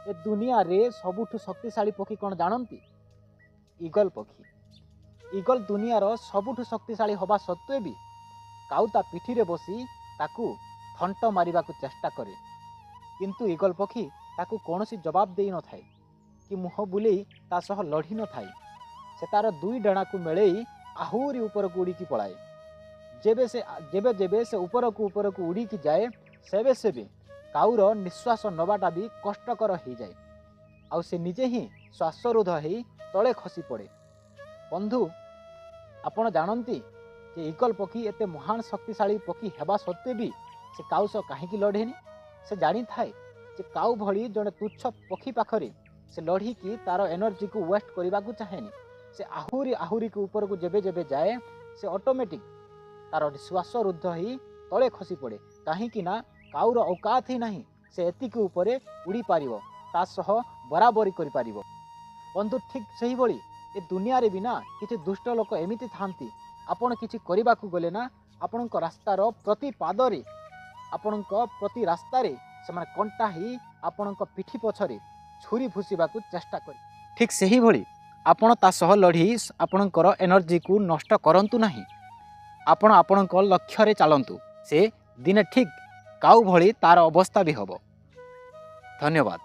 ଏ ଦୁନିଆରେ ସବୁଠୁ ଶକ୍ତିଶାଳୀ ପକ୍ଷୀ କ'ଣ ଜାଣନ୍ତି? ଇଗଲ ପକ୍ଷୀ। ଇଗଲ ଦୁନିଆର ସବୁଠୁ ଶକ୍ତିଶାଳୀ ହେବା ସତ୍ତ୍ୱେ ବି କାଉ ତା ପିଠିରେ ବସି ତାକୁ ଥଣ୍ଟ ମାରିବାକୁ ଚେଷ୍ଟା କରେ, କିନ୍ତୁ ଇଗଲ ପକ୍ଷୀ ତାକୁ କୌଣସି ଜବାବ ଦେଇନଥାଏ କି ମୁହଁ ବୁଲେଇ ତା ସହ ଲଢ଼ି ନଥାଏ। ସେ ତାର ଦୁଇ ଡେଣାକୁ ମେଳେଇ ଆହୁରି ଉପରକୁ ଉଡ଼ିକି ପଳାଏ। ଯେବେ ସେ ଯେବେ ଯେବେ ସେ ଉପରକୁ ଉପରକୁ ଉଡ଼ିକି ଯାଏ, ସେବେ ସେବେ କାଉର ନିଶ୍ୱାସ ନେବାଟା ବି କଷ୍ଟକର ହେଇଯାଏ ଆଉ ସେ ନିଜେ ହିଁ ଶ୍ୱାସରୁଦ୍ଧ ହେଇ ତଳେ ଖସି ପଡ଼େ। ବନ୍ଧୁ, ଆପଣ ଜାଣନ୍ତି ଯେ ଇଗଲ ପକ୍ଷୀ ଏତେ ମହାନ ଶକ୍ତିଶାଳୀ ପକ୍ଷୀ ହେବା ସତ୍ତ୍ୱେ ବି ସେ କାଉ ସହ କାହିଁକି ଲଢ଼େନି? ସେ ଜାଣିଥାଏ ଯେ କାଉ ଭଳି ଜଣେ ତୁଚ୍ଛ ପକ୍ଷୀ ପାଖରେ ସେ ଲଢ଼ିକି ତାର ଏନର୍ଜିକୁ ୱେଷ୍ଟ କରିବାକୁ ଚାହେଁନି। ସେ ଆହୁରି ଆହୁରିକୁ ଉପରକୁ ଯେବେ ଯେବେ ଯାଏ, ସେ ଅଟୋମେଟିକ୍ ତାର ଶ୍ୱାସ ରୁଦ୍ଧ ହେଇ ତଳେ ଖସି ପଡ଼େ, କାହିଁକି ନା କାଉର ଔକାତ ହିଁ ନାହିଁ ସେ ଏତିକି ଉପରେ ଉଡ଼ିପାରିବ, ତା ସହ ବରାବରି କରିପାରିବ। ବନ୍ଧୁ, ଠିକ୍ ସେହିଭଳି ଏ ଦୁନିଆରେ ବି ନା କିଛି ଦୁଷ୍ଟ ଲୋକ ଏମିତି ଥାନ୍ତି, ଆପଣ କିଛି କରିବାକୁ ଗଲେ ନା ଆପଣଙ୍କ ରାସ୍ତାର ପ୍ରତି ପାଦରେ, ଆପଣଙ୍କ ପ୍ରତି ରାସ୍ତାରେ ସେମାନେ କଣ୍ଟା ହେଇ ଆପଣଙ୍କ ପିଠି ପଛରେ ଛୁରୀ ଭୁସିବାକୁ ଚେଷ୍ଟା କରି। ଠିକ୍ ସେହିଭଳି ଆପଣ ତା ସହ ଲଢ଼ି ଆପଣଙ୍କର ଏନର୍ଜିକୁ ନଷ୍ଟ କରନ୍ତୁ ନାହିଁ। ଆପଣ ଆପଣଙ୍କ ଲକ୍ଷ୍ୟରେ ଚାଲନ୍ତୁ। ସେ ଦିନେ ଠିକ୍ କାଉ ଭଳି ତାର ଅବସ୍ଥା ବି ହେବ। ଧନ୍ୟବାଦ।